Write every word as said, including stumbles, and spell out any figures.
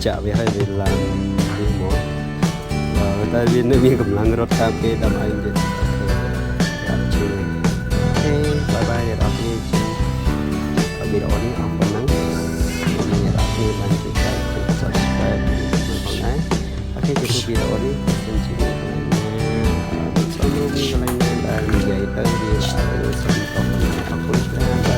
Chả biết hơi bị làm đi mỏi. Và tại vì nước miếng cũng lăng rót cà phê đâm anh chứ. Gạt chứ. Thế, bye bye, để đọc đi. Ở video này, ở phần năng. Mình đọc đi, like, share, subscribe, mình còn này. Oke, cukup video ini. Sampai jumpa lagi. Sampai jumpa lagi. Dan jadi tahu di, eh, sampai jumpa.